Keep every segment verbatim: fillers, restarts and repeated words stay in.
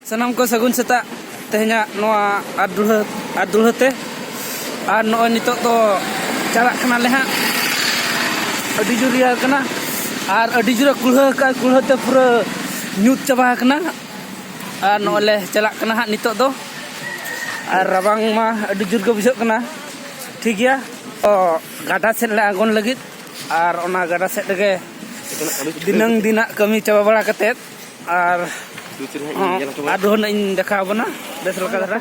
ᱥᱟᱱᱟᱢ ᱠᱚ ᱥᱟᱹᱜᱩᱱ ᱥᱮᱛᱟᱜ᱾ ᱛᱮᱦᱮᱧᱟᱜ ᱱᱚᱣᱟ ᱟᱨ ᱫᱩᱞᱦᱟᱹ ᱟᱨ ᱫᱩᱞᱦᱟᱹ ᱛᱮ᱾ ᱟᱨ ᱱᱚᱜᱼᱚᱭ ᱱᱤᱛᱚᱜ ᱫᱚ ᱪᱟᱞᱟᱜ ᱠᱟᱱᱟᱞᱮ ᱦᱟᱸᱜ᱾ ᱟᱹᱰᱤ ᱡᱳᱨ ᱨᱮᱭᱟᱲ ᱠᱟᱱᱟ ᱟᱨ ᱟᱹᱰᱤ ᱡᱳᱨᱮ ᱠᱩᱲᱦᱟᱹ ᱟᱠᱟᱫᱼᱟ᱾ ᱠᱩᱲᱦᱟᱹ ᱛᱮ ᱯᱩᱨᱟᱹ ᱧᱩᱛ ᱪᱟᱵᱟ ᱟᱠᱟᱱᱟ᱾ ᱟᱨ ᱱᱚᱜᱼᱚᱭ ᱞᱮ ᱪᱟᱞᱟᱜ ᱠᱟᱱᱟ ᱦᱟᱸᱜ ᱱᱤᱛᱚᱜ ᱫᱚ᱾ ᱟᱨ ᱨᱟᱵᱟᱝ ᱢᱟ ᱟᱹᱰᱤ ᱡᱳᱨ ᱜᱮ ᱵᱩᱡᱷᱟᱹᱜ ᱠᱟᱱᱟ᱾ ᱴᱷᱤᱠ ᱜᱮᱭᱟ, ᱛᱚ ᱜᱟᱰᱟ ᱥᱮᱫ ᱞᱮ ᱟᱬᱜᱚᱱ ᱞᱟᱹᱜᱤᱫ᱾ ᱟᱨ ᱚᱱᱟ ᱜᱟᱰᱟ ᱥᱮᱫ ᱨᱮᱜᱮ ᱫᱤᱱᱟᱹᱝ ᱫᱤᱱᱟᱜ ᱠᱟᱹᱢᱤ ᱪᱟᱵᱟ ᱵᱟᱲᱟ ᱠᱟᱛᱮᱫ ᱟᱨ ᱟᱨ ᱫᱩᱞᱦᱟᱹ ᱱᱟᱜ ᱤᱧ ᱫᱮᱠᱷᱟᱣ ᱟᱵᱚᱱᱟ ᱵᱮᱥ ᱞᱮᱠᱟ ᱫᱷᱟᱨᱟ᱾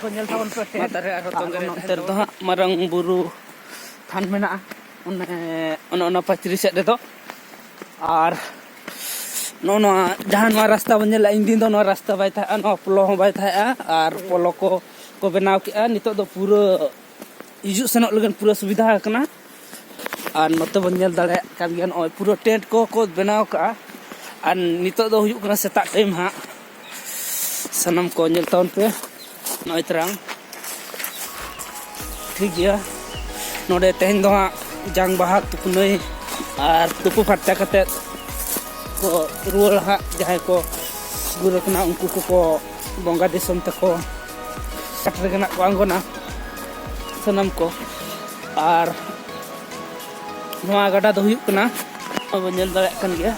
ᱢᱟ ᱛᱟᱦᱞᱮ ᱟᱨᱦᱚᱸ ᱛᱚᱝᱜᱮ ᱨᱮ ᱱᱚᱛᱮ ᱨᱮᱫᱚ ᱦᱟᱸᱜ ᱢᱟᱨᱟᱝ ᱵᱩᱨᱩ ᱛᱷᱟᱱ ᱢᱮᱱᱟᱜᱼᱟ, ᱚᱱᱮ ᱚᱱᱮ ᱚᱱᱟ ᱯᱟᱹᱪᱨᱤ ᱥᱮᱫ ᱨᱮᱫᱚ᱾ ᱟᱨ ᱱᱚᱜᱼᱚ ᱱᱚᱣᱟ ᱡᱟᱦᱟᱸ ᱱᱚᱣᱟ ᱨᱟᱥᱛᱟ ᱵᱚᱱ ᱧᱮᱞᱮᱫᱼᱟ, ᱤᱧ ᱫᱤᱱ ᱫᱚ ᱱᱚᱣᱟ ᱨᱟᱥᱛᱟ ᱵᱟᱭ ᱛᱟᱦᱮᱸᱜᱼᱟ, ᱱᱚᱣᱟ ᱯᱚᱞᱚ ᱦᱚᱸ ᱵᱟᱭ ᱛᱟᱦᱮᱸᱜᱼᱟ᱾ ᱟᱨ ᱯᱚᱞᱚ ᱠᱚ ᱠᱚ ᱵᱮᱱᱟᱣ ᱠᱮᱜᱼᱟ᱾ ᱱᱤᱛᱚᱜ ᱫᱚ ᱯᱩᱨᱟᱹ ᱦᱤᱡᱩᱜ ᱥᱮᱱᱚᱜ ᱞᱟᱹᱜᱤᱫ ᱯᱩᱨᱟᱹ ᱥᱩᱵᱤᱫᱷᱟ ᱟᱠᱟᱱᱟ᱾ ᱟᱨ ᱱᱚᱛᱮ ᱵᱚᱱ ᱧᱮᱞ ᱫᱟᱲᱮᱭᱟᱜ ᱠᱟᱱ ᱜᱮᱭᱟ, ᱱᱚᱜᱼᱚᱭ ᱯᱩᱨᱟᱹ ᱴᱮᱱᱴ ᱠᱚ ᱠᱚ ᱵᱮᱱᱟᱣ ᱠᱟᱜᱼᱟ᱾ ᱟᱨ ᱱᱤᱛᱚᱜ ᱫᱚ ᱦᱩᱭᱩᱜ ᱠᱟᱱᱟ ᱥᱮᱛᱟᱜ ᱴᱟᱭᱤᱢ ᱦᱟᱸᱜ᱾ ᱥᱟᱱᱟᱢ ᱠᱚ ᱧᱮᱞ ᱛᱟᱵᱚᱱ ᱯᱮ ᱱᱚᱜᱼᱚᱭ ᱛᱟᱨᱟᱝ᱾ ᱴᱷᱤᱠ ᱜᱮᱭᱟ, ᱱᱚᱰᱮ ᱛᱮᱦᱮᱧ ᱫᱚ ᱦᱟᱸᱜ ᱡᱟᱝ ᱵᱟᱦᱟ ᱛᱩᱯᱩᱱᱟᱹᱭ ᱟᱨ ᱛᱩᱯᱩ ᱯᱷᱟᱨᱪᱟ ᱠᱟᱛᱮᱫ ᱠᱚ ᱨᱩᱣᱟᱹᱲᱟ ᱦᱟᱸᱜ᱾ ᱡᱟᱦᱟᱸᱭ ᱠᱚ ᱜᱩᱨ ᱟᱠᱟᱱᱟ ᱩᱱᱠᱩ ᱠᱚᱠᱚ ᱵᱚᱸᱜᱟ ᱫᱤᱥᱚᱢ ᱛᱮᱠᱚ ᱥᱮᱴᱮᱨ ᱨᱮᱜᱮ ᱱᱟᱜ ᱠᱚ ᱟᱬᱜᱚᱱᱟ ᱥᱟᱱᱟᱢ ᱠᱚ᱾ ᱟᱨ ᱱᱚᱣᱟ ᱜᱟᱰᱟ ᱫᱚ ᱦᱩᱭᱩᱜ ᱠᱟᱱᱟ, ᱱᱚᱜᱼᱚᱭ ᱵᱚᱱ ᱧᱮᱞ ᱫᱟᱲᱮᱭᱟᱜ ᱠᱟᱱ ᱜᱮᱭᱟ,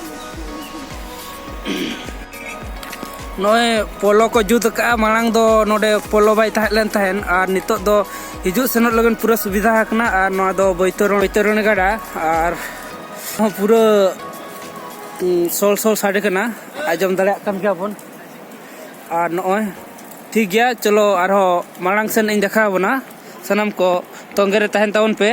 ᱱᱚᱜᱼᱚᱭ ᱯᱚᱞᱚ ᱠᱚ ᱡᱩᱛ ᱟᱠᱟᱫᱼᱟ᱾ ᱢᱟᱲᱟᱝ ᱫᱚ ᱱᱚᱰᱮ ᱯᱚᱞᱚ ᱵᱟᱭ ᱛᱟᱦᱮᱸ ᱞᱮᱱ ᱛᱟᱦᱮᱸᱫ, ᱟᱨ ᱱᱤᱛᱚᱜ ᱫᱚ ᱦᱤᱡᱩᱜ ᱥᱮᱱᱚᱜ ᱞᱟᱹᱜᱤᱫ ᱯᱩᱨᱟᱹ ᱥᱩᱵᱤᱫᱷᱟ ᱟᱠᱟᱱᱟ᱾ ᱟᱨ ᱱᱚᱣᱟ ᱫᱚ ᱵᱳᱭᱛᱚᱨᱚ-, ᱵᱳᱭᱛᱚᱨᱚᱱᱤ ᱜᱟᱰᱟ, ᱟᱨ ᱦᱚᱸ ᱯᱩᱨᱟᱹ, ᱩᱸ, ᱥᱚᱞ ᱥᱚᱞ ᱥᱟᱰᱮ ᱠᱟᱱᱟ, ᱟᱸᱡᱚᱢ ᱫᱟᱲᱮᱭᱟᱜ ᱠᱟᱱ ᱜᱮᱭᱟ ᱵᱚᱱ᱾ ᱟᱨ ᱱᱚᱜᱼᱚᱭ ᱴᱷᱤᱠ ᱜᱮᱭᱟ, ᱪᱚᱞᱚ ᱟᱨᱦᱚᱸ ᱢᱟᱲᱟᱝ ᱥᱮᱱ ᱤᱧ ᱫᱮᱠᱷᱟᱣ ᱟᱵᱚᱱᱟ᱾ ᱥᱟᱱᱟᱢ ᱠᱚ ᱛᱚᱸᱜᱮ ᱨᱮ ᱛᱟᱦᱮᱱ ᱛᱟᱵᱚᱱ ᱯᱮ᱾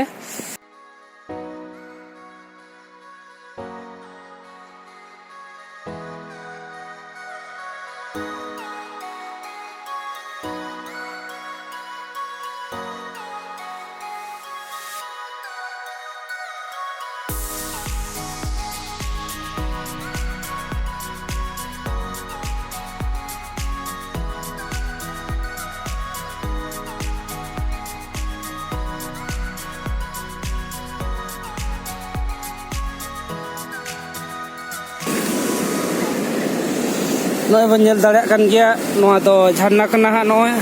ᱱᱚᱜᱼᱚᱭ ᱵᱚᱱ ᱧᱮᱞ ᱫᱟᱲᱮᱭᱟᱜ ᱠᱟᱱ ᱜᱮᱭᱟ, ᱱᱚᱣᱟ ᱫᱚ ᱡᱷᱟᱨᱱᱟ ᱠᱟᱱᱟ ᱦᱟᱸᱜ᱾ ᱱᱚᱜᱼᱚᱭ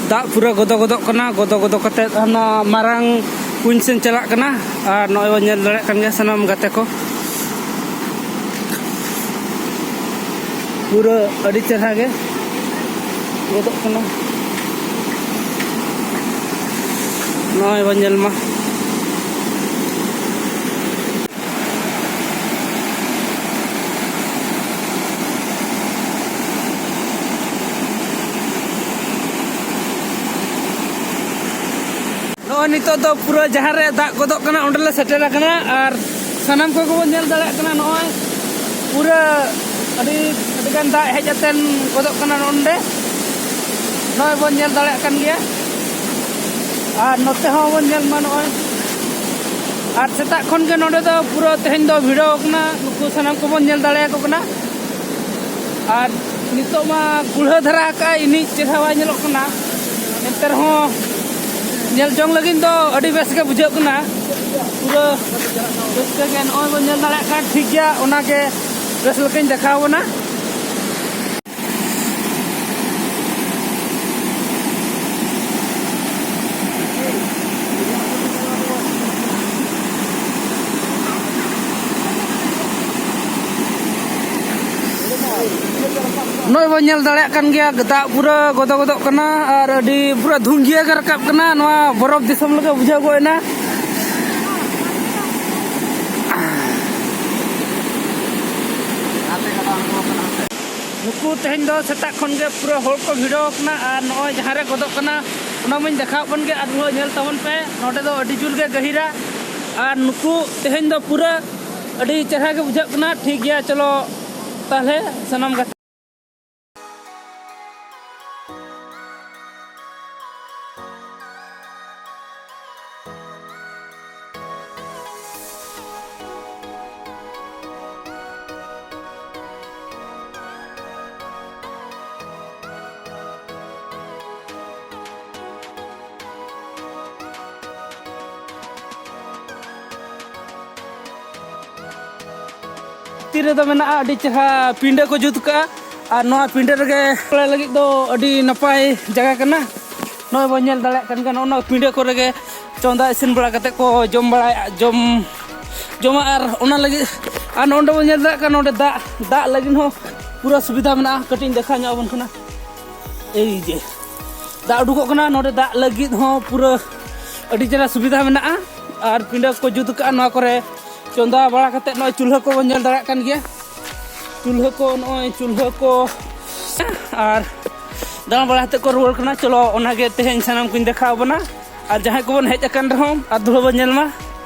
ᱫᱟᱜ ᱯᱩᱨᱟᱹ ᱜᱚᱫᱚ ᱜᱚᱫᱚᱜ ᱠᱟᱱᱟ, ᱜᱚᱫᱚ ᱜᱚᱫᱚ ᱠᱟᱛᱮ ᱦᱟᱱᱟ ᱢᱟᱨᱟᱝ ᱠᱩᱧ ᱥᱮᱱ ᱪᱟᱞᱟᱜ ᱠᱟᱱᱟ᱾ ᱟᱨ ᱱᱚᱜᱼᱚᱭ ᱵᱚᱱ ᱧᱮᱞ ᱫᱟᱲᱮᱭᱟᱜ ᱠᱟᱱ ᱜᱮᱭᱟ ᱥᱟᱱᱟᱢ ᱜᱟᱛᱮ ᱠᱚ, ᱯᱩᱨᱟᱹ ᱟᱹᱰᱤ ᱪᱮᱦᱨᱟ ᱜᱮ ᱜᱚᱫᱚᱜ ᱠᱟᱱᱟ᱾ ᱱᱚᱜᱼᱚᱭ ᱵᱚᱱ ᱧᱮᱞ ᱢᱟ᱾ ᱱᱚᱜᱼᱚᱭ ᱱᱤᱛᱚᱜ ᱫᱚ ᱯᱩᱨᱟᱹ ᱡᱟᱦᱟᱸ ᱨᱮ ᱫᱟᱜ ᱜᱚᱫᱚᱜ ᱠᱟᱱᱟ, ᱚᱸᱰᱮ ᱞᱮ ᱥᱮᱴᱮᱨ ᱟᱠᱟᱱᱟ᱾ ᱟᱨ ᱥᱟᱱᱟᱢ ᱠᱚᱜᱮ ᱵᱚᱱ ᱧᱮᱞ ᱫᱟᱲᱮᱭᱟᱜ ᱠᱟᱱᱟ, ᱱᱚᱜᱼᱚᱭ ᱯᱩᱨᱟᱹ ᱟᱹᱰᱤ ᱟᱹᱰᱤᱜᱟᱱ ᱫᱟᱜ ᱦᱮᱡ ᱟᱛᱮᱱ ᱜᱚᱫᱚᱜ ᱠᱟᱱᱟ ᱱᱚᱸᱰᱮ᱾ ᱱᱚᱜᱼᱚᱭ ᱵᱚᱱ ᱧᱮᱞ ᱫᱟᱲᱮᱭᱟᱜ ᱠᱟᱱ ᱜᱮᱭᱟ᱾ ᱟᱨ ᱱᱚᱛᱮ ᱦᱚᱸ ᱵᱚᱱ ᱧᱮᱞ ᱢᱟ ᱱᱚᱜᱼᱚᱭ᱾ ᱟᱨ ᱥᱮᱛᱟᱜ ᱠᱷᱚᱱ ᱜᱮ ᱱᱚᱸᱰᱮ ᱫᱚ ᱯᱩᱨᱟᱹ ᱛᱮᱦᱮᱧ ᱫᱚ ᱵᱷᱤᱲᱚ ᱟᱠᱟᱱᱟ, ᱱᱩᱠᱩ ᱥᱟᱱᱟᱢ ᱠᱚᱵᱚᱱ ᱧᱮᱞ ᱫᱟᱲᱮᱭᱟᱠᱚ ᱠᱟᱱᱟ᱾ ᱟᱨ ᱱᱤᱛᱚᱜ ᱢᱟ ᱠᱩᱲᱦᱟᱹ ᱫᱷᱟᱨᱟ ᱟᱠᱟᱫᱼᱟᱭ, ᱤᱱᱤᱡ ᱪᱮᱦᱨᱟ ᱵᱟᱭ ᱧᱮᱞᱚᱜ ᱠᱟᱱᱟ᱾ ᱮᱱᱛᱮ ᱨᱮᱦᱚᱸ ᱧᱮᱞ ᱡᱚᱝ ᱞᱟᱹᱜᱤᱫ ᱫᱚ ᱟᱹᱰᱤ ᱵᱮᱥ ᱜᱮ ᱵᱩᱡᱷᱟᱹᱜ ᱠᱟᱱᱟ᱾ ᱯᱩᱨᱟᱹ ᱨᱟᱹᱥᱠᱟᱹ ᱜᱮ᱾ ᱱᱚᱜᱼᱚᱭ ᱵᱚᱱ ᱧᱮᱞ ᱫᱟᱲᱮᱭᱟᱜ ᱠᱟᱱᱟ, ᱴᱷᱤᱠ ᱜᱮᱭᱟ, ᱚᱱᱟᱜᱮ ᱵᱮᱥ ᱞᱮᱠᱟᱧ ᱫᱮᱠᱷᱟᱣ ᱟᱵᱚᱱᱟ᱾ ᱱᱚᱜᱼᱚᱭ ᱵᱚᱱ ᱧᱮᱞ ᱫᱟᱲᱮᱭᱟᱜ ᱠᱟᱱ ᱜᱮᱭᱟ, ᱫᱟᱜ ᱯᱩᱨᱟᱹ ᱜᱚᱫᱚ ᱜᱚᱫᱚᱜ ᱠᱟᱱᱟ ᱟᱨ ᱟᱹᱰᱤ ᱯᱩᱨᱟᱹ ᱫᱷᱩᱝᱜᱤᱭᱟᱹ ᱜᱮ ᱨᱟᱠᱟᱵ ᱠᱟᱱᱟ᱾ ᱱᱚᱣᱟ ᱵᱚᱨᱚᱯᱷ ᱫᱤᱥᱚᱢ ᱞᱮᱠᱟ ᱵᱩᱡᱷᱟᱹᱣ ᱜᱚᱫ ᱮᱱᱟ᱾ ᱱᱩᱠᱩ ᱛᱮᱦᱮᱧ ᱫᱚ ᱥᱮᱛᱟᱜ ᱠᱷᱚᱱ ᱜᱮ ᱯᱩᱨᱟᱹ ᱦᱚᱲ ᱠᱚ ᱵᱷᱤᱲᱚ ᱟᱠᱟᱱᱟ᱾ ᱟᱨ ᱱᱚᱜᱼᱚᱭ ᱡᱟᱦᱟᱸ ᱨᱮ ᱜᱚᱫᱚᱜ ᱠᱟᱱᱟ, ᱚᱱᱟ ᱢᱟᱧ ᱫᱮᱠᱷᱟᱣ ᱠᱟᱱ ᱜᱮ, ᱟᱨ ᱱᱚᱣᱟ ᱧᱮᱞ ᱛᱟᱵᱚᱱ ᱯᱮ᱾ ᱱᱚᱰᱮ ᱫᱚ ᱟᱹᱰᱤ ᱡᱳᱨ ᱜᱮ ᱜᱟᱹᱦᱤᱨᱟ᱾ ᱟᱨ ᱱᱩᱠᱩ ᱛᱮᱦᱮᱧ ᱫᱚ ᱯᱩᱨᱟᱹ ᱟᱹᱰᱤ ᱪᱮᱦᱨᱟ ᱜᱮ ᱵᱩᱡᱷᱟᱹᱜ ᱠᱟᱱᱟ᱾ ᱴᱷᱤᱠ ᱜᱮᱭᱟ, ᱪᱚᱞᱚ ᱛᱟᱦᱚᱞᱮ ᱥᱟᱱᱟᱢ ᱜᱟᱛᱮ᱾ ᱛᱤ ᱨᱮᱫᱚ ᱢᱮᱱᱟᱜᱼᱟ, ᱟᱹᱰᱤ ᱪᱮᱦᱨᱟ ᱯᱤᱸᱰᱟᱹ ᱠᱚ ᱡᱩᱛ ᱠᱟᱜᱼᱟ᱾ ᱟᱨ ᱱᱚᱣᱟ ᱯᱤᱸᱰᱟᱹ ᱨᱮᱜᱮ ᱵᱟᱲᱟᱭ ᱞᱟᱹᱜᱤᱫ ᱫᱚ ᱟᱹᱰᱤ ᱱᱟᱯᱟᱭ ᱡᱟᱭᱜᱟ ᱠᱟᱱᱟ᱾ ᱱᱚᱜᱼᱚᱭ ᱵᱚᱱ ᱧᱮᱞ ᱫᱟᱲᱮᱭᱟᱜ ᱠᱟᱱ ᱜᱮᱭᱟ, ᱱᱚᱜᱼᱚ ᱱᱚᱣᱟ ᱯᱤᱸᱰᱟᱹ ᱠᱚᱨᱮ ᱜᱮ ᱪᱚᱸᱫᱟ ᱤᱥᱤᱱ ᱵᱟᱲᱟ ᱠᱟᱛᱮ ᱠᱚ ᱡᱚᱢ ᱵᱟᱲᱟᱭᱟ, ᱡᱚᱢ, ᱡᱚᱢᱟ᱾ ᱟᱨ ᱚᱱᱟ ᱞᱟᱹᱜᱤᱫ, ᱟᱨ ᱱᱚᱸᱰᱮ ᱵᱚᱱ ᱧᱮᱞ ᱫᱟᱲᱮᱭᱟᱜ ᱠᱟᱱᱟ, ᱱᱚᱸᱰᱮ ᱫᱟᱜ, ᱫᱟᱜ ᱞᱟᱹᱜᱤᱫ ᱦᱚᱸ ᱯᱩᱨᱟᱹ ᱥᱩᱵᱤᱫᱷᱟ ᱢᱮᱱᱟᱜᱼᱟ᱾ ᱠᱟᱹᱴᱤᱡ ᱤᱧ ᱫᱮᱠᱷᱟᱣ ᱧᱚᱜ ᱟᱵᱚᱱ ᱠᱟᱱᱟ᱾ ᱮᱭ ᱡᱮ ᱫᱟᱜ ᱩᱰᱩᱠᱚᱜ ᱠᱟᱱᱟ, ᱱᱚᱸᱰᱮ ᱫᱟᱜ ᱞᱟᱹᱜᱤᱫ ᱦᱚᱸ ᱯᱩᱨᱟᱹ ᱟᱹᱰᱤ ᱪᱮᱦᱨᱟ ᱥᱩᱵᱤᱫᱷᱟ ᱢᱮᱱᱟᱜᱼᱟ᱾ ᱟᱨ ᱯᱤᱸᱰᱟᱹ ᱠᱚ ᱡᱩᱛ ᱠᱟᱜᱼᱟ ᱱᱚᱣᱟ ᱠᱚᱨᱮ᱾ ᱪᱚᱸᱫᱟ ᱵᱟᱲᱟ ᱠᱟᱛᱮ ᱱᱚᱜᱼᱚᱭ ᱪᱩᱞᱦᱟᱹ ᱠᱚᱵᱚᱱ ᱧᱮᱞ ᱫᱟᱲᱮᱭᱟᱜ ᱠᱟᱱ ᱜᱮᱭᱟ᱾ ᱪᱩᱞᱦᱟᱹ ᱠᱚ, ᱱᱚᱜᱼᱚᱭ ᱪᱩᱞᱦᱟᱹ ᱠᱚ, ᱟᱨ ᱫᱟᱬᱟ ᱵᱟᱲᱟ ᱠᱟᱛᱮ ᱠᱚ ᱨᱩᱣᱟᱹᱲ ᱠᱟᱱᱟ᱾ ᱪᱚᱞᱚ, ᱚᱱᱟᱜᱮ ᱛᱮᱦᱮᱧ ᱥᱟᱱᱟᱢ ᱠᱚᱧ ᱫᱮᱠᱷᱟᱣ ᱟᱵᱚᱱᱟ᱾ ᱟᱨ ᱡᱟᱦᱟᱸᱭ ᱠᱚᱵᱚᱱ ᱦᱮᱡ ᱟᱠᱟᱱ ᱨᱮᱦᱚᱸ, ᱟᱨ ᱫᱷᱩᱲᱟᱹ ᱵᱚᱱ ᱧᱮᱞ ᱢᱟ᱾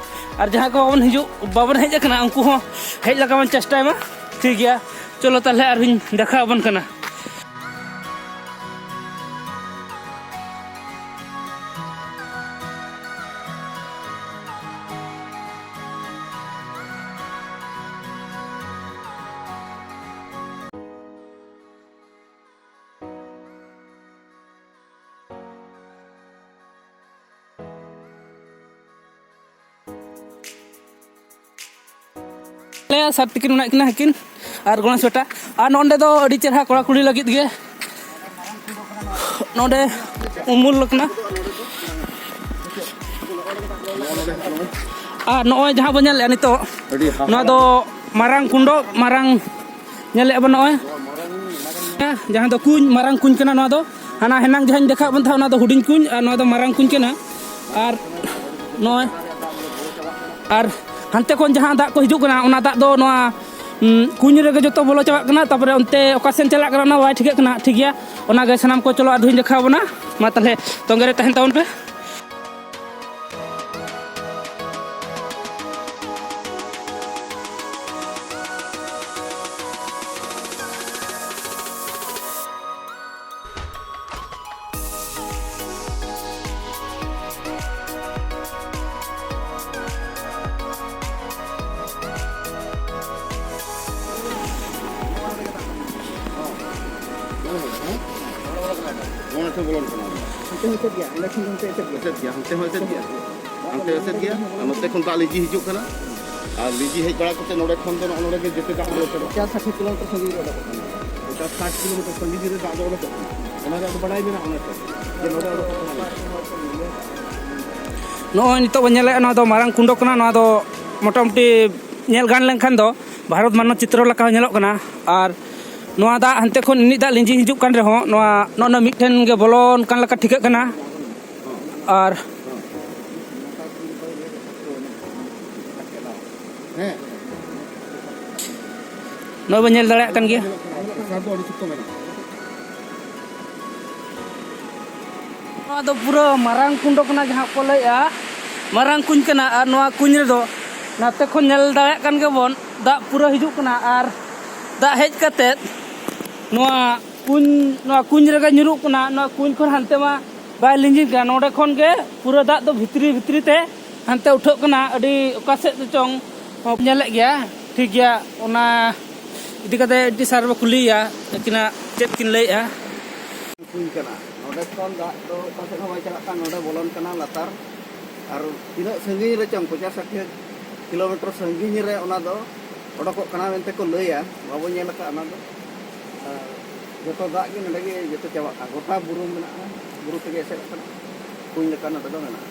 ᱟᱨ ᱡᱟᱦᱟᱸᱭ ᱠᱚ ᱵᱟᱵᱚᱱ ᱦᱤᱡᱩᱜ, ᱵᱟᱵᱚᱱ ᱦᱮᱡ ᱟᱠᱟᱱᱟ, ᱩᱱᱠᱩ ᱦᱚᱸ ᱦᱮᱡ ᱞᱟᱜᱟᱣ ᱵᱚᱱ ᱪᱮᱥᱴᱟᱭ ᱢᱟ᱾ ᱴᱷᱤᱠ ᱜᱮᱭᱟ, ᱪᱚᱞᱚ ᱛᱟᱦᱚᱞᱮ ᱟᱨᱦᱚᱸᱧ ᱫᱮᱠᱷᱟᱣ ᱟᱵᱚᱱ ᱠᱟᱱᱟ᱾ ᱟᱞᱮ ᱥᱟᱨ ᱛᱤᱠᱤᱱ ᱢᱮᱱᱟᱜ ᱠᱤᱱᱟ ᱦᱟᱹᱠᱤᱱ ᱟᱨ ᱜᱚᱬᱮᱥ ᱵᱮᱴᱟ᱾ ᱟᱨ ᱱᱚᱸᱰᱮ ᱫᱚ ᱟᱹᱰᱤ ᱪᱮᱦᱨᱟ ᱠᱚᱲᱟ ᱠᱩᱲᱤ ᱞᱟᱹᱜᱤᱫ ᱜᱮ ᱱᱚᱸᱰᱮ ᱩᱢᱩᱞ ᱠᱟᱱᱟ᱾ ᱟᱨ ᱱᱚᱜᱼᱚᱭ ᱡᱟᱦᱟᱸ ᱵᱚᱱ ᱧᱮᱞᱮᱫᱼᱟ ᱱᱤᱛᱚᱜ, ᱟᱹᱰᱤ ᱦᱟᱦᱟᱲᱟ᱾ ᱱᱚᱣᱟ ᱫᱚ ᱢᱟᱨᱟᱝ ᱠᱩᱸᱰ, ᱢᱟᱨᱟᱝ ᱧᱮᱞᱮᱫᱼᱟ ᱵᱚᱱ ᱱᱚᱜᱼᱚᱭ᱾ ᱦᱮᱸ, ᱡᱟᱦᱟᱸ ᱫᱚ ᱠᱩᱧ, ᱢᱟᱨᱟᱝ ᱠᱩᱧ ᱠᱟᱱᱟ ᱱᱚᱣᱟ ᱫᱚ᱾ ᱦᱟᱱᱟ ᱦᱮᱱᱟᱝ ᱡᱟᱦᱟᱸᱧ ᱫᱮᱠᱷᱟᱣᱟᱫ ᱵᱚᱱ ᱛᱟᱦᱮᱸᱫ, ᱚᱱᱟ ᱫᱚ ᱦᱩᱰᱤᱧ ᱠᱩᱧ, ᱟᱨ ᱱᱚᱣᱟ ᱫᱚ ᱢᱟᱨᱟᱝ ᱠᱩᱧ ᱠᱟᱱᱟ᱾ ᱟᱨ ᱱᱚᱜᱼᱚᱭ, ᱟᱨ ᱦᱟᱱᱛᱮ ᱠᱷᱚᱱ ᱡᱟᱦᱟᱸ ᱫᱟᱜ ᱠᱚ ᱦᱤᱡᱩᱜ ᱠᱟᱱᱟ, ᱚᱱᱟ ᱫᱟᱜ ᱫᱚ ᱱᱚᱣᱟ, ᱩᱸ, ᱠᱩᱧ ᱨᱮᱜᱮ ᱡᱚᱛᱚ ᱵᱚᱞᱚ ᱪᱟᱵᱟᱜ ᱠᱟᱱᱟ᱾ ᱛᱟᱨᱯᱚᱨᱮ ᱚᱱᱛᱮ ᱚᱠᱟ ᱥᱮᱱ ᱪᱟᱞᱟᱜ ᱠᱟᱱᱟ, ᱚᱱᱟ ᱵᱟᱭ ᱴᱷᱤᱠᱟᱹᱜ ᱠᱟᱱᱟ᱾ ᱴᱷᱤᱠ ᱜᱮᱭᱟ, ᱚᱱᱟᱜᱮ ᱥᱟᱱᱟᱢ ᱠᱚ ᱪᱚᱞᱚ ᱟᱨ ᱫᱷᱩᱧ ᱫᱮᱠᱷᱟᱣ ᱵᱚᱱᱟ᱾ ᱢᱟ ᱛᱟᱦᱚᱞᱮ ᱛᱚᱸᱜᱮ ᱨᱮ ᱛᱟᱦᱮᱱ ᱛᱟᱵᱚᱱ ᱯᱮ᱾ ᱱᱚᱣᱟ ᱴᱷᱮᱱ ᱵᱚᱞᱚᱱ ᱠᱟᱱᱟ᱾ ᱦᱟᱱᱛᱮ ᱦᱚᱸ ᱮᱥᱮᱫ ᱜᱮᱭᱟ, ᱮᱸᱰᱮ ᱠᱷᱚᱱ ᱫᱚ ᱦᱟᱱᱛᱮ ᱮᱥᱮᱫ ᱜᱮᱭᱟ᱾ ᱮᱥᱮᱫ ᱜᱮᱭᱟ, ᱦᱟᱱᱛᱮ ᱦᱚᱸ ᱮᱥᱮᱫ ᱜᱮᱭᱟ᱾ ᱦᱟᱱᱛᱮ ᱮᱥᱮᱫ ᱜᱮᱭᱟ, ᱟᱨ ᱱᱚᱛᱮ ᱠᱷᱚᱱ ᱫᱟᱜ ᱞᱤᱸᱡᱤ ᱦᱤᱡᱩᱜ ᱠᱟᱱᱟ᱾ ᱟᱨ ᱞᱤᱸᱡᱤ ᱦᱮᱡ ᱵᱟᱲᱟ ᱠᱟᱛᱮ ᱱᱚᱰᱮ ᱠᱷᱚᱱ ᱫᱚ ᱱᱚᱜᱼᱚ ᱱᱚᱰᱮ ᱜᱮ ᱡᱮᱛᱮ ᱫᱟᱜ ᱵᱚᱞᱚ ᱪᱟᱵᱟᱜ ᱠᱟᱱᱟ᱾ ᱥᱟᱴ ᱠᱤᱞᱳᱢᱤᱴᱟᱨ ᱥᱟᱺᱜᱤᱧ ᱨᱮ ᱫᱟᱜ ᱫᱚ ᱚᱰᱚᱠᱚᱜ ᱠᱟᱱᱟ᱾ ᱚᱱᱟ ᱨᱮᱭᱟᱜ ᱫᱚ ᱵᱟᱲᱟᱭ ᱢᱮᱱᱟᱜᱼᱟ ᱚᱱᱟᱛᱮ, ᱡᱮ ᱱᱚᱰᱮ ᱚᱰᱚᱠᱚᱜ ᱠᱟᱱᱟ᱾ ᱱᱚᱜᱼᱚᱭ ᱱᱤᱛᱚᱜ ᱵᱚᱱ ᱧᱮᱞᱮᱫᱼᱟ, ᱱᱚᱣᱟ ᱫᱚ ᱢᱟᱨᱟᱝ ᱠᱩᱸᱰ ᱠᱟᱱᱟ᱾ ᱱᱚᱣᱟ ᱫᱚ ᱢᱚᱴᱟᱢᱩᱴᱤ ᱧᱮᱞ ᱜᱟᱱ ᱞᱮᱱᱠᱷᱟᱱ ᱫᱚ ᱵᱷᱟᱨᱚᱛ ᱢᱟᱱᱚᱪᱤᱛᱨᱚ ᱞᱮᱠᱟ ᱦᱚᱸ ᱧᱮᱞᱚᱜ ᱠᱟᱱᱟ᱾ ᱟᱨ ᱱᱚᱣᱟ ᱫᱟᱜ ᱦᱟᱱᱛᱮ ᱠᱷᱚᱱ ᱤᱱᱟᱹᱜ ᱫᱟᱜ ᱞᱤᱸᱡᱤ ᱦᱤᱡᱩᱜ ᱠᱟᱱ ᱨᱮᱦᱚᱸ, ᱱᱚᱣᱟ ᱱᱚᱜᱼᱚ ᱱᱚᱣᱟ ᱢᱤᱫᱴᱷᱮᱱ ᱜᱮ ᱵᱚᱞᱚᱱ ᱠᱟᱱ ᱞᱮᱠᱟ ᱴᱷᱤᱠᱟᱹᱜ ᱠᱟᱱᱟ᱾ ᱟᱨ ᱦᱮᱸ᱾ ᱱᱚᱜᱼᱚᱭ ᱵᱚᱱ ᱧᱮᱞ ᱫᱟᱲᱮᱭᱟᱜ ᱠᱟᱱ ᱜᱮᱭᱟ᱾ ᱯᱨᱮᱥᱟᱨ ᱫᱚ ᱟᱹᱰᱤ ᱥᱚᱠᱛᱚ ᱢᱮᱱᱟᱜᱼᱟ᱾ ᱱᱚᱣᱟ ᱫᱚ ᱯᱩᱨᱟᱹ ᱢᱟᱨᱟᱝ ᱠᱩᱸᱰ ᱠᱟᱱᱟ, ᱡᱟᱦᱟᱸ ᱠᱚ ᱞᱟᱹᱭᱮᱜᱼᱟ ᱢᱟᱨᱟᱝ ᱠᱩᱧ ᱠᱟᱱᱟ᱾ ᱟᱨ ᱱᱚᱣᱟ ᱠᱩᱧ ᱨᱮᱫᱚ ᱱᱟᱛᱮ ᱠᱷᱚᱱ ᱧᱮᱞ ᱫᱟᱲᱮᱭᱟᱜ ᱠᱟᱱ ᱜᱮᱵᱚᱱ, ᱫᱟᱜ ᱯᱩᱨᱟᱹ ᱦᱤᱡᱩᱜ ᱠᱟᱱᱟ᱾ ᱟᱨ ᱫᱟᱜ ᱦᱮᱡ ᱠᱟᱛᱮᱫ ᱱᱚᱣᱟ ᱠᱩᱧ, ᱱᱚᱣᱟ ᱠᱩᱧ ᱨᱮᱜᱮ ᱧᱩᱨᱩᱜ ᱠᱟᱱᱟ᱾ ᱱᱚᱣᱟ ᱠᱩᱧ ᱠᱷᱚᱱ ᱦᱟᱱᱛᱮ ᱢᱟ ᱵᱟᱭ ᱞᱤᱸᱡᱤᱱ ᱠᱟᱱᱟ᱾ ᱱᱚᱸᱰᱮ ᱠᱷᱚᱱ ᱜᱮ ᱯᱩᱨᱟᱹ ᱫᱟᱜ ᱫᱚ ᱵᱷᱤᱛᱨᱤ ᱵᱷᱤᱛᱨᱤ ᱛᱮ ᱦᱟᱱᱛᱮ ᱩᱴᱷᱟᱹᱜ ᱠᱟᱱᱟ᱾ ᱟᱹᱰᱤ ᱚᱠᱟ ᱥᱮᱫ ᱛᱮᱪᱚᱝ ᱧᱮᱞᱮᱫ ᱜᱮᱭᱟ᱾ ᱴᱷᱤᱠ ᱜᱮᱭᱟ, ᱚᱱᱟ ᱤᱫᱤ ᱠᱟᱛᱮ ᱟᱹᱰᱤ ᱥᱟᱨ ᱵᱚ ᱠᱩᱞᱤᱭᱮᱭᱟ, ᱟᱹᱠᱤᱱᱟᱜ ᱪᱮᱫ ᱠᱤᱱ ᱞᱟᱹᱭᱮᱫᱼᱟ᱾ ᱠᱩᱧ ᱠᱟᱱᱟ᱾ ᱱᱚᱸᱰᱮ ᱠᱷᱚᱱ ᱫᱟᱜ ᱫᱚ ᱚᱠᱟ ᱥᱮᱫ ᱦᱚᱸ ᱵᱟᱭ ᱪᱟᱞᱟᱜ ᱠᱟᱱ, ᱱᱚᱸᱰᱮ ᱵᱚᱞᱚᱱ ᱠᱟᱱᱟ ᱞᱟᱛᱟᱨ᱾ ᱟᱨ ᱛᱤᱱᱟᱹᱜ ᱥᱟᱺᱜᱤᱧ ᱨᱮ ᱪᱚᱝ, ᱯᱚᱧᱪᱟᱥ ᱥᱟᱴᱷᱤ ᱠᱤᱞᱳᱢᱤᱴᱟᱨ ᱥᱟᱺᱜᱤᱧ ᱨᱮ ᱚᱱᱟ ᱫᱚ ᱚᱰᱚᱠᱚᱜ ᱠᱟᱱᱟ ᱢᱮᱱᱛᱮ ᱠᱚ ᱞᱟᱹᱭᱟ, ᱵᱟᱵᱚ ᱧᱮᱞ ᱟᱠᱟᱫ ᱚᱱᱟ ᱫᱚ᱾ ᱟᱨ ᱡᱚᱛᱚ ᱫᱟᱜ ᱜᱮ ᱱᱚᱸᱰᱮ ᱜᱮ ᱡᱚᱛᱚ ᱪᱟᱵᱟᱜ ᱠᱟᱱᱟ, ᱜᱚᱴᱟ ᱵᱩᱨᱩ ᱢᱮᱱᱟᱜᱼᱟ, ᱵᱩᱨᱩ ᱛᱮᱜᱮ ᱮᱥᱮᱫ ᱟᱠᱟᱱᱟ, ᱠᱩᱧ ᱞᱮᱠᱟ ᱱᱚᱸᱰᱮ ᱫᱚ ᱢᱮᱱᱟᱜᱼᱟ᱾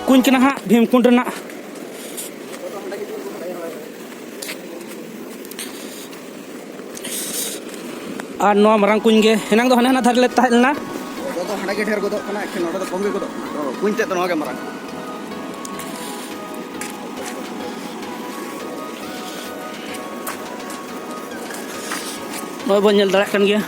ᱠᱩᱧ ᱠᱟᱱᱟ ᱦᱟᱸᱜ ᱵᱷᱤᱢᱠᱩᱸᱰ ᱨᱮᱱᱟᱜ᱾ ᱟᱨ ᱱᱚᱣᱟ ᱢᱟᱨᱟᱝ ᱠᱩᱧ ᱜᱮ ᱮᱱᱟᱝ ᱫᱚ ᱦᱟᱱᱮ ᱦᱟᱱᱟ ᱫᱷᱟᱨᱮ ᱞᱮ ᱛᱟᱦᱮᱸ ᱞᱮᱱᱟ᱾ ᱱᱚᱰᱮ ᱫᱚ ᱦᱟᱸᱰᱮ ᱜᱮ ᱰᱷᱮᱨ ᱜᱚᱫᱚᱜ ᱠᱟᱱᱟ, ᱮᱠᱷᱟᱱ ᱱᱚᱰᱮ ᱫᱚ ᱠᱚᱢ ᱜᱮ ᱜᱚᱫᱚᱜ ᱠᱟᱱᱟ᱾ ᱛᱚ ᱠᱩᱧ ᱛᱮᱫ ᱫᱚ ᱱᱚᱣᱟ ᱜᱮ ᱢᱟᱨᱟᱝ᱾ ᱱᱚᱜᱼᱚᱭ ᱵᱚᱱ ᱧᱮᱞ ᱫᱟᱲᱮᱭᱟᱜ ᱠᱟᱱ ᱜᱮᱭᱟ᱾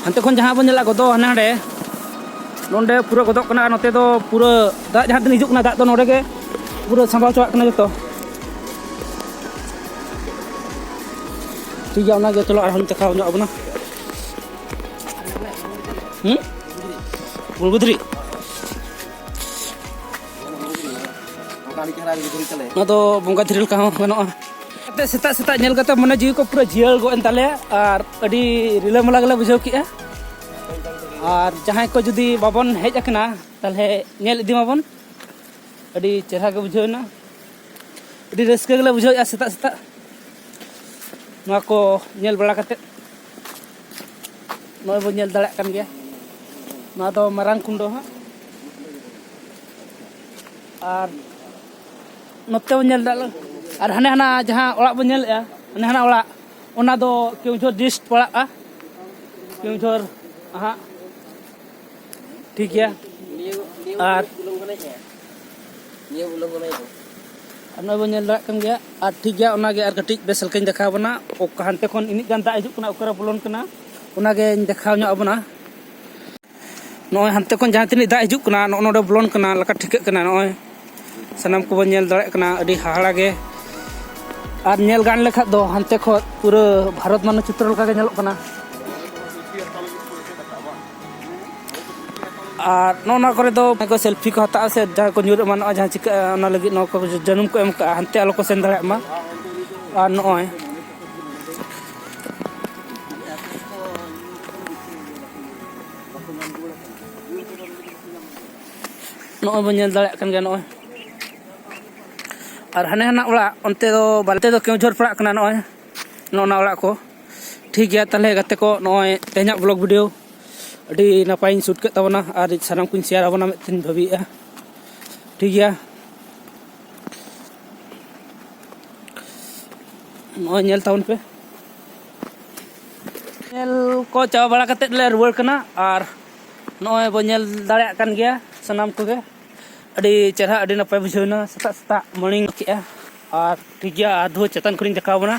ᱦᱟᱱᱛᱮ ᱠᱷᱚᱱ ᱡᱟᱦᱟᱸ ᱵᱚᱱ ᱧᱮᱞᱟ ᱜᱚᱫᱚ ᱦᱟᱱᱮ ᱦᱟᱸᱰᱮ, ᱱᱚᱸᱰᱮ ᱯᱩᱨᱟᱹ ᱜᱚᱫᱚᱜ ᱠᱟᱱᱟ, ᱟᱨ ᱱᱚᱛᱮ ᱫᱚ ᱯᱩᱨᱟᱹ ᱫᱟᱜ ᱡᱟᱦᱟᱸ ᱛᱤᱱᱟᱹᱜ ᱦᱤᱡᱩᱜ ᱠᱟᱱᱟ, ᱫᱟᱜ ᱫᱚ ᱱᱚᱸᱰᱮ ᱜᱮ ᱯᱩᱨᱟᱹ ᱥᱟᱢᱵᱟᱣ ᱪᱟᱵᱟᱜ ᱠᱟᱱᱟ ᱡᱚᱛᱚ᱾ ᱴᱷᱤᱠ ᱜᱮᱭᱟ, ᱚᱱᱟᱜᱮ ᱪᱚᱞᱚ ᱟᱨᱦᱚᱸᱧ ᱫᱮᱠᱷᱟᱣ ᱧᱚᱜ ᱟᱵᱚᱱᱟ᱾ ᱦᱩᱸ? ᱜᱩᱲᱜᱩ ᱫᱷᱤᱨᱤ? ᱱᱚᱣᱟ ᱫᱚ ᱵᱚᱸᱜᱟ ᱫᱷᱤᱨᱤ ᱞᱮᱠᱟ ᱦᱚᱸ ᱜᱟᱱᱚᱜᱼᱟ᱾ ᱠᱟᱛᱮ ᱥᱮᱛᱟᱜ ᱥᱮᱛᱟᱜ ᱧᱮᱞ ᱠᱟᱛᱮ ᱢᱚᱱᱮ ᱡᱤᱣᱤ ᱠᱚ ᱯᱩᱨᱟᱹ ᱡᱤᱭᱟᱹᱲ ᱜᱚᱫ ᱮᱱ ᱛᱟᱞᱮᱭᱟ, ᱟᱨ ᱟᱹᱰᱤ ᱨᱤᱞᱟᱹᱢᱟᱞᱟ ᱜᱮᱞᱮ ᱵᱩᱡᱷᱟᱹᱣ ᱠᱮᱜᱼᱟ᱾ ᱟᱨ ᱡᱟᱦᱟᱸᱭ ᱠᱚ ᱡᱩᱫᱤ ᱵᱟᱵᱚᱱ ᱦᱮᱡ ᱟᱠᱟᱱᱟ, ᱛᱟᱦᱚᱞᱮ ᱧᱮᱞ ᱤᱫᱤ ᱢᱟᱵᱚᱱ, ᱟᱹᱰᱤ ᱪᱮᱦᱨᱟ ᱜᱮ ᱵᱩᱡᱷᱟᱹᱣ ᱮᱱᱟ, ᱟᱹᱰᱤ ᱨᱟᱹᱥᱠᱟᱹ ᱜᱮᱞᱮ ᱵᱩᱡᱷᱟᱹᱣᱮᱫᱼᱟ ᱥᱮᱛᱟᱜ ᱥᱮᱛᱟᱜ ᱱᱚᱣᱟ ᱠᱚ ᱧᱮᱞ ᱵᱟᱲᱟ ᱠᱟᱛᱮ᱾ ᱱᱚᱜᱼᱚᱭ ᱵᱚᱱ ᱧᱮᱞ ᱫᱟᱲᱮᱭᱟᱜ ᱠᱟᱱ ᱜᱮᱭᱟ, ᱱᱚᱣᱟ ᱫᱚ ᱢᱟᱨᱟᱝ ᱠᱩᱱᱰᱚ ᱦᱟᱸᱜ᱾ ᱟᱨ ᱱᱚᱛᱮ ᱵᱚᱱ ᱧᱮᱞ ᱫᱟᱲᱮᱭᱟᱜ, ᱟᱨ ᱦᱟᱱᱮ ᱦᱟᱱᱟ ᱡᱟᱦᱟᱸ ᱚᱲᱟᱜ ᱵᱚᱱ ᱧᱮᱞᱮᱫᱼᱟ, ᱦᱟᱱᱮ ᱦᱟᱱᱟ ᱚᱲᱟᱜ, ᱚᱱᱟ ᱫᱚ ᱠᱮᱣᱡᱷᱳᱨ ᱰᱤᱥᱴ ᱯᱟᱲᱟᱜᱼᱟ, ᱠᱮᱣᱡᱷᱳᱨ ᱦᱟᱸᱜ᱾ ᱴᱷᱤᱠ ᱜᱮᱭᱟ᱾ ᱟᱨ ᱟᱨ ᱱᱚᱜᱼᱚᱭ ᱵᱚᱱ ᱧᱮᱞ ᱫᱟᱲᱮᱭᱟᱜ ᱠᱟᱱ ᱜᱮᱭᱟ᱾ ᱟᱨ ᱴᱷᱤᱠ ᱜᱮᱭᱟ, ᱚᱱᱟᱜᱮ ᱟᱨ ᱠᱟᱹᱴᱤᱡ ᱵᱮᱥ ᱞᱮᱠᱟᱧ ᱫᱮᱠᱷᱟᱣ ᱟᱵᱚᱱᱟ᱾ ᱚᱠᱟ ᱦᱟᱱᱛᱮ ᱠᱷᱚᱱ ᱤᱱᱟᱹᱜ ᱜᱟᱱ ᱫᱟᱜ ᱦᱤᱡᱩᱜ ᱠᱟᱱᱟ, ᱚᱠᱟᱨᱮ ᱵᱚᱞᱚᱱ ᱠᱟᱱᱟ, ᱚᱱᱟᱜᱮᱧ ᱫᱮᱠᱷᱟᱣ ᱧᱚᱜ ᱟᱵᱚᱱᱟ᱾ ᱱᱚᱜᱼᱚᱭ ᱦᱟᱱᱛᱮ ᱠᱷᱚᱱ ᱡᱟᱦᱟᱸ ᱛᱤᱱᱟᱹᱜ ᱫᱟᱜ ᱦᱤᱡᱩᱜ ᱠᱟᱱᱟ, ᱱᱚᱜᱼᱚ ᱱᱚᱰᱮ ᱵᱚᱞᱚᱱ ᱠᱟᱱᱟ ᱞᱮᱠᱟ ᱴᱷᱤᱠᱟᱹᱜ ᱠᱟᱱᱟ᱾ ᱱᱚᱜᱼᱚᱭ ᱥᱟᱱᱟᱢ ᱠᱚᱵᱚᱱ ᱧᱮᱞ ᱫᱟᱲᱮᱭᱟᱜ ᱠᱟᱱᱟ, ᱟᱹᱰᱤ ᱦᱟᱦᱟᱲᱟ ᱜᱮ᱾ ᱟᱨ ᱧᱮᱞ ᱜᱟᱱ ᱞᱮᱠᱷᱟᱱ ᱫᱚ ᱦᱟᱱᱛᱮ ᱠᱷᱚᱱ ᱯᱩᱨᱟᱹ ᱵᱷᱟᱨᱚᱛ ᱢᱟᱱᱪᱤᱛᱨᱚ ᱞᱮᱠᱟ ᱜᱮ ᱧᱮᱞᱚᱜ ᱠᱟᱱᱟ᱾ ᱟᱨ ᱱᱚᱜᱼᱚ ᱱᱚᱣᱟ ᱠᱚᱨᱮ ᱫᱚ ᱡᱟᱦᱟᱸᱭ ᱠᱚ ᱥᱮᱞᱯᱷᱤ ᱠᱚ ᱦᱟᱛᱟᱣᱟ ᱥᱮ ᱡᱟᱦᱟᱸᱭ ᱠᱚ ᱧᱩᱨ ᱮᱢᱟᱱᱚᱜᱼᱟ, ᱡᱟᱦᱟᱸ ᱪᱤᱠᱟᱹᱜᱼᱟ, ᱚᱱᱟ ᱞᱟᱹᱜᱤᱫ ᱱᱚᱣᱟ ᱠᱚ ᱡᱟᱹᱱᱩᱢ ᱠᱚ ᱮᱢ ᱠᱟᱜᱼᱟ, ᱦᱟᱱᱛᱮ ᱟᱞᱚ ᱠᱚ ᱥᱮᱱ ᱫᱟᱲᱮᱭᱟᱜ ᱢᱟ᱾ ᱟᱨ ᱱᱚᱜᱼᱚᱭ ᱱᱚᱜᱼᱚᱭ ᱵᱚᱱ ᱧᱮᱞ ᱫᱟᱲᱮᱭᱟᱜ ᱠᱟᱱ ᱜᱮᱭᱟ, ᱱᱚᱜᱼᱚᱭ᱾ ᱟᱨ ᱦᱟᱱᱮ ᱦᱟᱱᱟ ᱚᱲᱟᱜ, ᱚᱱᱛᱮ ᱫᱚ ᱵᱟᱞᱮ, ᱫᱚ ᱠᱮᱣᱡᱷᱳᱨ ᱯᱟᱲᱟᱜ ᱠᱟᱱᱟ, ᱱᱚᱜᱼᱚᱭ ᱱᱚᱜᱼᱚ ᱱᱟ ᱚᱲᱟᱜ ᱠᱚ᱾ ᱴᱷᱤᱠ ᱜᱮᱭᱟ, ᱛᱟᱦᱚᱞᱮ ᱜᱟᱛᱮ ᱠᱚ, ᱱᱚᱜᱼᱚᱭ ᱛᱮᱦᱮᱧᱟᱜ ᱵᱞᱚᱜ ᱵᱷᱤᱰᱤᱭᱳ ᱟᱹᱰᱤ ᱱᱟᱯᱟᱭᱤᱧ ᱥᱩᱴ ᱠᱮᱫ ᱛᱟᱵᱚᱱᱟ ᱟᱨ ᱥᱟᱱᱟᱢ ᱠᱚᱧ ᱥᱮᱭᱟᱨ ᱟᱵᱚᱱᱟ ᱢᱮᱱᱛᱮᱧ ᱵᱷᱟᱹᱵᱤᱭᱮᱫᱼᱟ᱾ ᱴᱷᱤᱠ ᱜᱮᱭᱟ, ᱱᱚᱜᱼᱚᱭ ᱧᱮᱞ ᱛᱟᱵᱚᱱ ᱯᱮ᱾ ᱧᱮᱞ ᱠᱚ ᱪᱟᱵᱟ ᱵᱟᱲᱟ ᱠᱟᱛᱮᱫ ᱞᱮ ᱨᱩᱣᱟᱹᱲ ᱠᱟᱱᱟ᱾ ᱟᱨ ᱱᱚᱜᱼᱚᱭ ᱵᱚ ᱧᱮᱞ ᱫᱟᱲᱮᱭᱟᱜ ᱠᱟᱱ ᱜᱮᱭᱟ ᱥᱟᱱᱟᱢ ᱠᱚᱜᱮ, ᱟᱹᱰᱤ ᱪᱮᱦᱨᱟ, ᱟᱹᱰᱤ ᱱᱟᱯᱟᱭ ᱵᱩᱡᱷᱟᱹᱣ ᱮᱱᱟ ᱥᱮᱛᱟᱜ ᱥᱮᱛᱟᱜ ᱢᱚᱨᱱᱤᱝ ᱠᱮᱜᱼᱟ᱾ ᱟᱨ ᱴᱷᱤᱠ ᱜᱮᱭᱟ, ᱟᱨ ᱫᱷᱩᱣᱟᱹ ᱪᱮᱛᱟᱱ ᱠᱷᱚᱱᱤᱧ ᱫᱮᱠᱷᱟᱣ ᱵᱚᱱᱟ,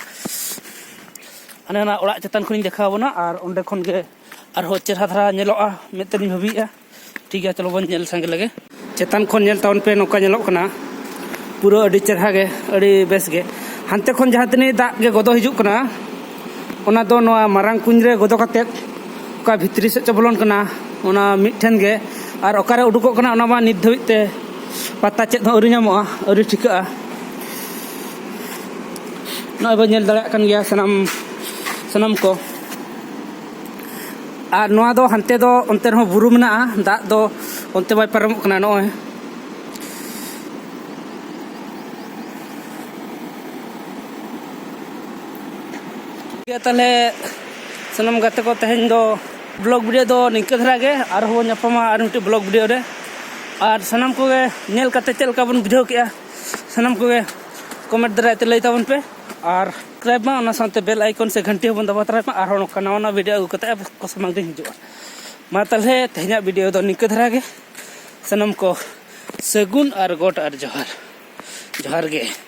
ᱦᱟᱱᱮ ᱦᱟᱱᱟ ᱚᱲᱟᱜ ᱪᱮᱛᱟᱱ ᱠᱷᱚᱱᱤᱧ ᱫᱮᱠᱷᱟᱣ ᱵᱚᱱᱟ᱾ ᱟᱨ ᱚᱸᱰᱮ ᱠᱷᱚᱱ ᱜᱮ ᱟᱨᱦᱚᱸ ᱪᱮᱦᱨᱟ ᱫᱷᱟᱨᱟ ᱧᱮᱞᱚᱜᱼᱟ ᱢᱮᱱᱛᱮᱞᱤᱧ ᱵᱷᱟᱹᱵᱤᱭᱮᱫᱼᱟ᱾ ᱴᱷᱤᱠ ᱜᱮᱭᱟ, ᱪᱚᱞᱚ ᱵᱚᱱ ᱧᱮᱞ ᱥᱟᱸᱜᱮ ᱞᱮᱜᱮ᱾ ᱪᱮᱛᱟᱱ ᱠᱷᱚᱱ ᱧᱮᱞ ᱛᱟᱵᱚᱱ ᱯᱮ, ᱱᱚᱝᱠᱟ ᱧᱮᱞᱚᱜ ᱠᱟᱱᱟ ᱯᱩᱨᱟᱹ ᱟᱹᱰᱤ ᱪᱮᱨᱦᱟ ᱜᱮ, ᱟᱹᱰᱤ ᱵᱮᱥ ᱜᱮ᱾ ᱦᱟᱱᱛᱮ ᱠᱷᱚᱱ ᱡᱟᱦᱟᱸ ᱛᱤᱱᱟᱹᱜ ᱫᱟᱜ ᱜᱮ ᱜᱚᱫᱚ ᱦᱤᱡᱩᱜ ᱠᱟᱱᱟ, ᱚᱱᱟ ᱫᱚ ᱱᱚᱣᱟ ᱢᱟᱨᱟᱝ ᱠᱩᱧ ᱨᱮ ᱜᱚᱫᱚ ᱠᱟᱛᱮᱫ ᱚᱠᱟ ᱵᱷᱤᱛᱨᱤ ᱥᱮᱫ ᱪᱚ ᱵᱚᱞᱚᱱ ᱠᱟᱱᱟ, ᱚᱱᱟ ᱢᱤᱫ ᱴᱷᱮᱱ ᱜᱮ᱾ ᱟᱨ ᱚᱠᱟᱨᱮ ᱩᱰᱩᱠᱚᱜ ᱠᱟᱱᱟ, ᱚᱱᱟ ᱢᱟ ᱱᱤᱛ ᱫᱷᱟᱹᱵᱤᱡ ᱛᱮ ᱯᱟᱛᱟ ᱪᱮᱫ ᱦᱚᱸ ᱟᱹᱣᱨᱤ ᱧᱟᱢᱚᱜᱼᱟ, ᱟᱹᱣᱨᱤ ᱴᱷᱤᱠᱟᱹᱜᱼᱟ᱾ ᱱᱚᱜᱼᱚᱭ ᱵᱚᱱ ᱧᱮᱞ ᱫᱟᱲᱮᱭᱟᱜ ᱠᱟᱱ ᱜᱮᱭᱟ ᱥᱟᱱᱟᱢ, ᱥᱟᱱᱟᱢ ᱠᱚ᱾ ᱟᱨ ᱱᱚᱣᱟ ᱫᱚ ᱦᱟᱱᱛᱮ ᱫᱚ, ᱚᱱᱛᱮ ᱨᱮᱦᱚᱸ ᱵᱩᱨᱩ ᱢᱮᱱᱟᱜᱼᱟ, ᱫᱟᱜ ᱫᱚ ᱚᱱᱛᱮ ᱵᱟᱭ ᱯᱟᱨᱚᱢᱚᱜ ᱠᱟᱱᱟ᱾ ᱱᱚᱜᱼᱚᱭ ᱴᱷᱤᱠ ᱜᱮᱭᱟ, ᱛᱟᱦᱚᱞᱮ ᱥᱟᱱᱟᱢ ᱜᱟᱛᱮ ᱠᱚ, ᱛᱮᱦᱮᱧ ᱫᱚ vlog video ᱫᱚ ᱱᱤᱝᱠᱟᱹ ᱫᱷᱟᱨᱟ ᱜᱮ᱾ ᱟᱨᱦᱚᱸ ᱵᱚᱱ ᱧᱟᱯᱟᱢᱟ ᱟᱨ ᱢᱤᱫᱴᱤᱡ vlog video ᱨᱮ᱾ ᱟᱨ ᱥᱟᱱᱟᱢ ᱠᱚᱜᱮ ᱧᱮᱞ ᱠᱟᱛᱮ ᱪᱮᱫ ᱞᱮᱠᱟ ᱵᱚᱱ ᱵᱩᱡᱷᱟᱹᱣ ᱠᱮᱜᱼᱟ, ᱥᱟᱱᱟᱢ ᱠᱚᱜᱮ comment ᱫᱟᱨᱟᱭ ᱛᱮ ᱞᱟᱹᱭ ᱛᱟᱵᱚᱱ ᱯᱮ᱾ ᱟᱨ subscribe ᱢᱟ, ᱚᱱᱟ ᱥᱟᱶᱛᱮ bell icon ᱥᱮ ᱜᱷᱟᱱᱴᱤ ᱦᱚᱸᱵᱚᱱ ᱫᱟᱵᱟᱣ ᱛᱟᱨᱟᱭ ᱢᱟ᱾ ᱟᱨᱦᱚᱸ ᱱᱚᱝᱠᱟ ᱱᱟᱣᱟ ᱱᱟᱣᱟ video ᱟᱹᱜᱩ ᱠᱟᱛᱮ ᱟᱵᱚ ᱠᱚ ᱥᱟᱢᱟᱝ ᱨᱤᱧ ᱦᱤᱡᱩᱜᱼᱟ᱾ ᱢᱟ ᱛᱟᱦᱚᱞᱮ ᱛᱮᱦᱮᱧᱟᱜ video ᱫᱚ ᱱᱤᱝᱠᱟᱹ ᱫᱷᱟᱨᱟ ᱜᱮ᱾ ᱥᱟᱱᱟᱢ ᱠᱚ ᱥᱟᱹᱜᱩᱱ ᱟᱨ ᱜᱚᱰ ᱟᱨ ᱡᱚᱦᱟᱨ᱾ ᱡᱚᱦᱟᱨ ᱜᱮ᱾